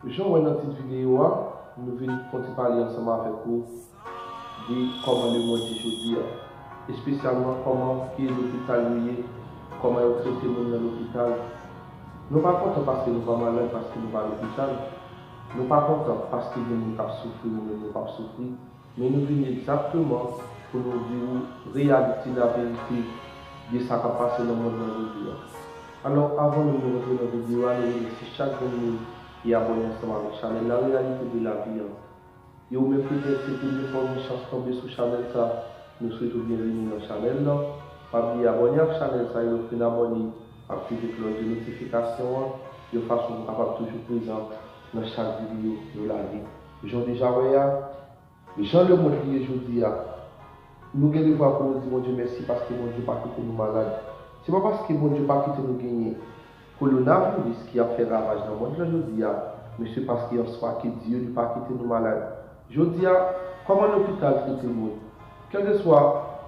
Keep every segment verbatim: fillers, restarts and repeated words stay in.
Jan w wè nan tit videyo a, nou vin fè yon ti pale ansanm avèk ou de kòman lemonn ye jodi a, espesyalman kòman ke lopital yo ye, kòman yo trete moun nan lopital. Nou pa kontan paske nou pa malad, paske nou pa lopital. Nou pa kontan paske gen moun k ap soufri, nou menm nou p ap soufri. Men nou vin egzakteman pou nou di ou reyalite, laverite de sa k ap pase nan mond lan jodi a. Alò, avan menm nou rantre nan videyo a, nou remèsye chak grenn moun ki abòne ansanm avèk chanèl La Réalité de la Vie an. E ou menm petèt se premye fwa w gen chans tonbe sou chanèl sa, nou swete w byenveni nan chanèl lan. Pa bliye abòne ak chanèl sa, e lè w fin abòne, aktive klòch de notifikasyon an, yon fason pou w kapab toujou prezan nan chak videyo nou lage. Jan w deja wè a, jan lemonn ye jodi a, nou gen devwa pou nou di Bondye mèsi paske Bondye pa kite nou malad. Se pa paske Bondye pa kite nou genyen kowonaviris ki ap fè ravaj nan mond lan jodi a, men se paske an swa ke Dye li pa kite nou malad. Jodi a, kòman lopital trete moun? Kèlkeswa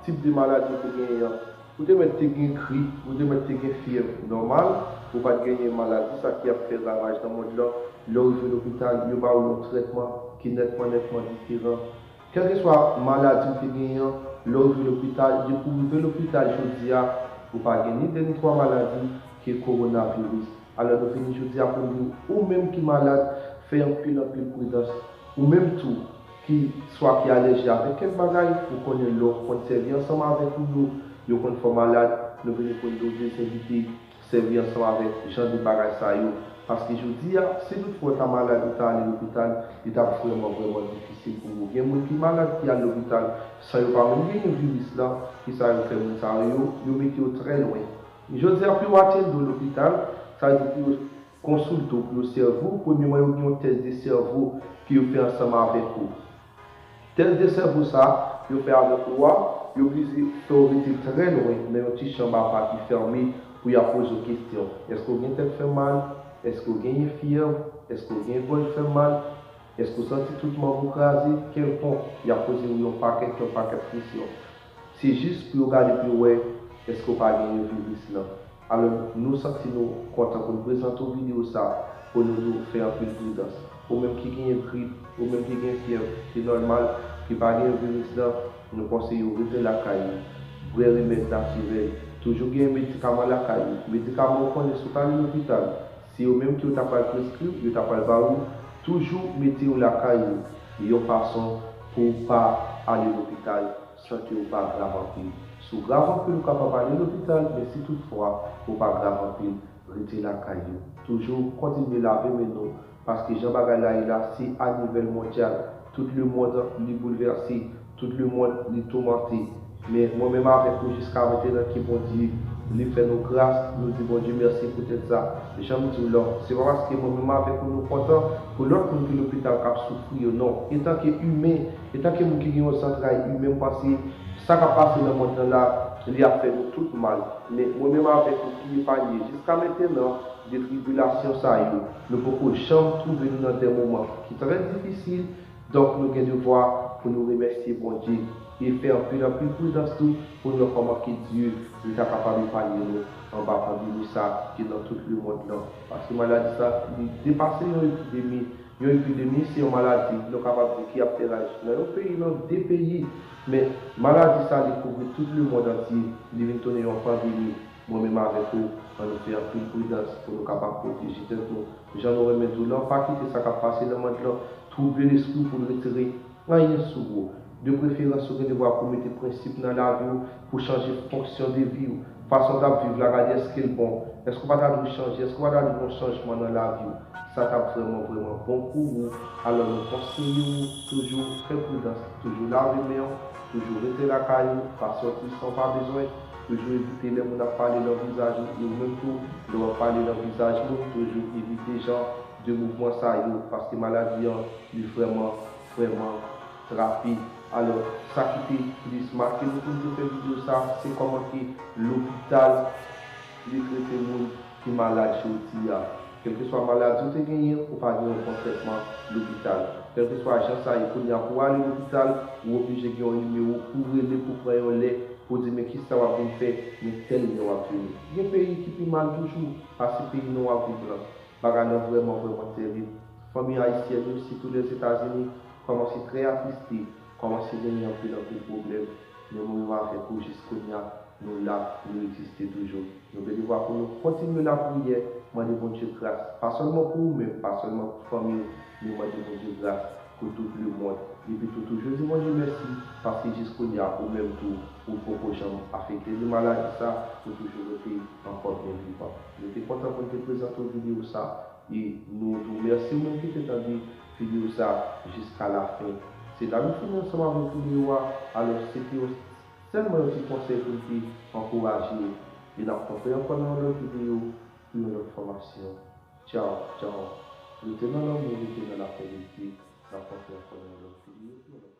tip de maladi ou te genyen an, ou te mèt te gen grip, ou te mèt te gen fyèv nòmal, ou pa t genyen maladi sa ki ap fè ravaj nan mond lan. Lè w rive lopital, yo ba w yon trètman ki nètman, nètman diferan. Kèlkeswa maladi w te genyen an, lè w rive lopital, depi w rive lopital jodi a, ou pa gen ni de ni twa maladi ke kowonaviris. Alò, nou vini jodi a pou n di w, ou menm ki malad, fè anpil, anpil pridans. Ou menm tou, ki swa ki alèji avèk kèk bagay, ou konnen lè w konn sèvi ansanm avèk ou yo, yo konn fè w malad, nou vini pou n di w dezenvite, sèvi ansanm avèk jan de bagay sa yo. Paske jodi a, si toutfwa w ta malad, ou ta ale lopital, li t ap vrèman, vrèman difisil pou ou. Gen moun ki malad, ki al lopital, san yo pa menm genyen viris lan, kisa yo fè moun sa yo? Yo mete yo trè lwen. Jodi a, pou yo atenn ou lopital, sa vle di pou yo konsilte w, pou yo sèvi w, premyèman, yo gen yon tès de sèvo ke yo fè ansanm avèk ou. Tès de sèvo sa a, yo fè avèk ou a, yo oblije fè w rete trè lwen nan yon ti chanm apa ki fèmen pou y ap poze w kesyon. Èske w gen tèt fè mal? Èske w genyen fyèv? Èske w gen gòj fè mal? Èske w santi tout manm ou kraze? Kèlkonk, y ap poze w yon pakèt, yon pakèt kesyon. Se jis pou yo gade pou yo wè èske w pa genyen viris lan. Alò, nou santi nou kontan pou n prezante w videyo sa, pou nou di w fè anpil pridans. Ou menm ki genyen grip, ou menm ki gen fyèv, ki nòmal, ki pa genyen viris lan, nou konseye w rete lakay ou. Bwè remèd natirèl. Toujou genyen medikaman lakay ou. Medikaman ou konnen si w t ale lopital, se yo menm ki yo ta pral preskri w, yo ta pral ba ou. Toujou mete yo lakay ou, yon fason pou w pa ale lopital san ke w pa grav anpil. Si w grav anpil, ou kapab ale lopital, men si toutfwa ou pa grav anpil, rete lakay ou. Toujou kontinye lave men nou, paske jan bagay la ye la, se a nivel mondyal. Tout lemonn li boulvèse, tout lemonn li toumante. Men mwen menm avèk ou jiska mentenan, ke Bondye li fè nou gras, nou di Bondye mèsi poutèt sa. Jan m di w la, se pa paske mwen menm avèk ou nou kontan pou lòt moun ki lopital k ap soufri yo, non. Etanke imen, etanke moun ki gen yon zantray imen, m panse sa k ap pase nan mond lan la, li ap fè nou tout mal. Men mwen menm avèk ou ki epanye jiska mentenan de tribilasyon sa yo, nou poko janm twouve nou nan de moman ki trè difisil. Donk, nou gen devwa pou nou remèsye Bondye e fè anpil, anpil pridans tou pou nou wè kòman ke Dye li ta kapab epanye nou anba pandemi sa ki nan tout lemonn lan. Paske maladi sa, li depase yon epidemi. Yon epidemi, se yon maladi, nou kapab di, ki ap fè raj nan yon peyi, nan de peyi. Men maladi sa, li kouvri tout lemonn antye, li vin tounen yon pandemi. Mwen menm avèk ou, ann nou fè anpil pridans pou nou kapab pwoteje tèt nou. Jan nou renmen di w lan, pa kite sa k ap pase nan mond lan twouble lespri w pou l retire anyen sou ou. De preferans, ou gen devwa pou w mete prensip nan lavi w, pou w chanje fonksyon de vi w. Fason w t ap viv la, gade èske l bon. Èske w pa ta dwe chanje? Èske w pa ta dwe gen yon chanjman nan lavi w? Sa t ap vrèman, vrèman bon pou ou. Alò, nou konseye w toujou fè pridans, toujou lave men w, toujou rete lakay ou, pa sòti san w pa bezwen, toujou evite lè moun ap pale nan vizaj ou, e ou menm tou, lè w ap pale nan vizaj moun, toujou evite jan de mouvman sa yo, paske maladi an, li vrèman, vrèman trape. Alò, sa ki te plis make nou pou n te fè videyo sa, se kòman ke lopital li trete moun ki malad jodi a. Kèlkeswa maladi w te genyen, ou pa gen yon bon trètman lopital. Kèlkeswa jan sa ye, kounye a pou w ale lopital, ou oblije gen yon nimewo pou w rele, pou w pran yon lè, pou w di men kisa w ap vin fè, men tèl lè w ap vini. Gen peyi ki pi mal toujou pase peyi nou ap viv lan. Bagay lan vrèman, vrèman terib. Fanmi ayisyèn yo, sitou Lèzetazini, kòmanse trè atriste, kòmanse genyen anpil, anpil pwoblèm. Men mwen menm avèk ou, jis kounye a, nou la, nou egziste toujou. Nou gen devwa pou nou kontinye lapriyè, mande Bondye gras, pa sèlman pou ou menm, pa sèlman pou fanmi w, men mande Bondye gras pou tout lemonn. Epi tou, toujou di Bondye mèsi, paske jis kounye a, ou menm tou, ou poko janm afekte de maladi sa, ou toujou rete ankò byen vivan. Nou te kontan pou n te prezante w videyo sa, e nou di w mèsi ou menm ki te tande videyo sa jiska lafen. Se la nou fini ansanm avèk videyo a, alò se te yon sèlman yon ti konsèy pou n te ankouraje w. E n ap rankontre ankò nan yon lòt videyo pou yon lòt fòmasyon. Tchaw, tchaw. Rete nan lanmou, rete nan lapè de Dye. N ap rankontre ankò nan yon lòt videyo pou yon lòt